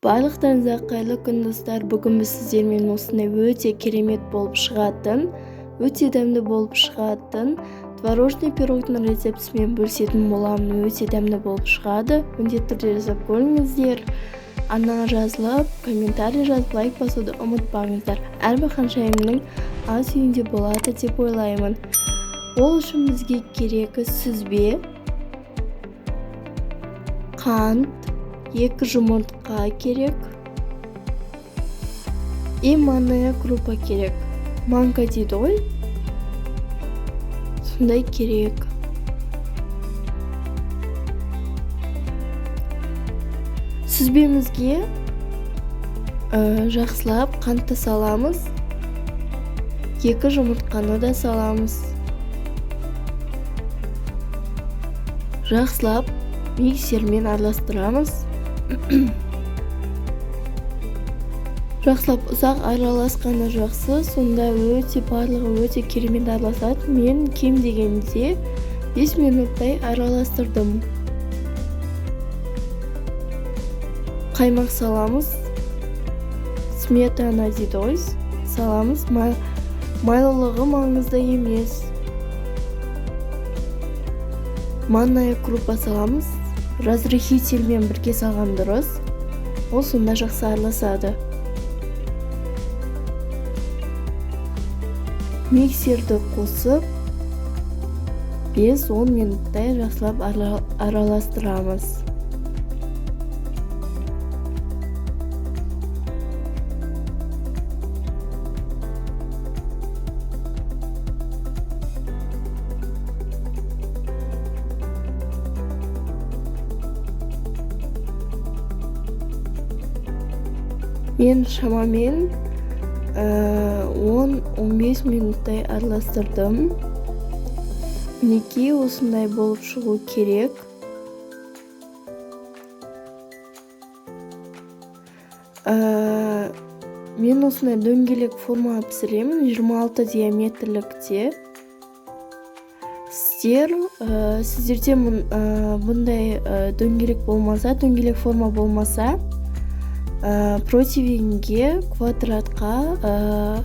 Барлықтарыңызға қайырлы күн, достар! Бүгін біз сіздермен осындай өте керемет болып шығатын, өте дәмді болып шығатын творожный пирогтың рецептісімен бөлісетін боламын. Өте дәмді болып шығады, міндетті түрде жасап көріңіздер. Арнаға жазылып, комментарий жазып, лайк басуды ұмытпаңыздар. Әрбір ханшайымның ас үйінде болады деп ойлаймын. Ол үшін бізге керегі сүзбе, қант, 2 жұмыртқа керек и манная крупа керек. Манка дейді ғой, сондай керек. Сүзбемізге жақсылап қантты саламыз, 2 жұмыртқаны да саламыз. Жақсылап миксермен араластырамыз. Жақсылап ұзақ араласқаны жақсы, сонда өте барлығы өте керемет араласады. Мен кем дегенде 5 минуттай араластырдым. Қаймақ саламыз, сметана дейді ғой, саламыз. Майлылығы маңызды емес. Манная крупа саламыз, разрыхительмен бірге салған дұрыс, ол сонда жақсы араласады. Миксерді қосып 5-10 минуттай жақсылап араластырамыз. Мен шамамен 10-15 минуттай араластырдым. Мінекей осындай болып шығу керек. Мен осындай дөңгелек формаға пісіремін, 26 диаметрлікте. Сіздерде бұндай дөңгелек болмаса, дөңгелек форма болмаса, противеньге, квадратқа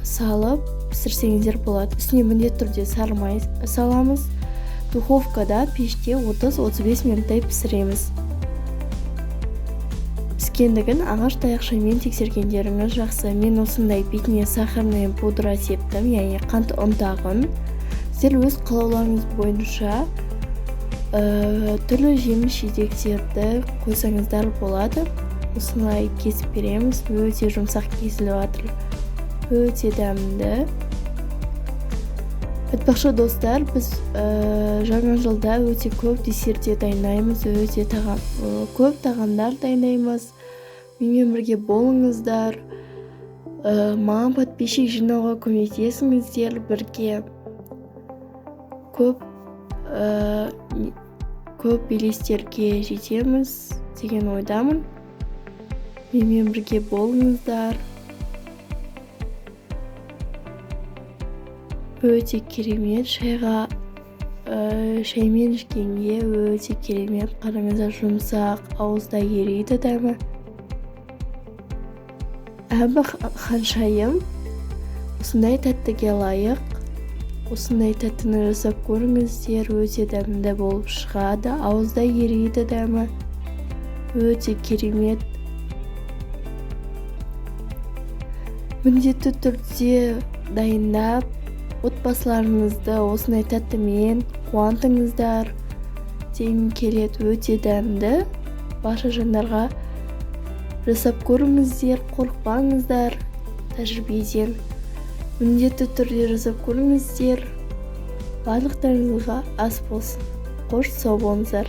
салып пісірсеңіздер болады. Үстіне міндетті түрде сары май саламыз. Духовкада пеште 30-35 минуттай пісіреміз. Піскендігін ағаш таяқшамен тексергендеріңіз жақсы. Мен осындай бетіне сахарная пудра септім, яғни қант ұнтағын. Сіздер өз қалауларыңыз бойынша түрлі жеміс жидектерді қойсаңыздар болады. Осылай кесіп береміз. Өте жұмсақ кесіліп жатыр, өте дәмді. Айтпақшы, достар, біз жаңа жылда өте көп десерттер дайындаймыз, өте көп тағамдар дайындаймыз. Менімен бірге болыңыздар. Маған подписчик жинауға көмектесіңіздер. Бірге көп белестерге жетеміз деген ойдамын. Менімен бірге болыңыздар. Өте керемет шаймен ішкенге өте керемет. Қараңыздар, жұмсақ, ауызда ериді дәмі. Әрбір ханшайым осындай тәттіге лайық. Осындай тәттіні жасап көріңіздер, өте дәмді болып шығады, ауызда ериді дәмі. Өте керемет. Міндетті түрде дайындап, отбасыларыңызды осындай тәттімен қуантыңыздар дегім келеді. Өте дәмді. Барша жандарға жасап көріңіздер, қорықпаңыздар тәжірибеден. Міндетті түрде жасап көріңіздер. Барлықтарыңызға ас болсын. Қош, сау болыңыздар.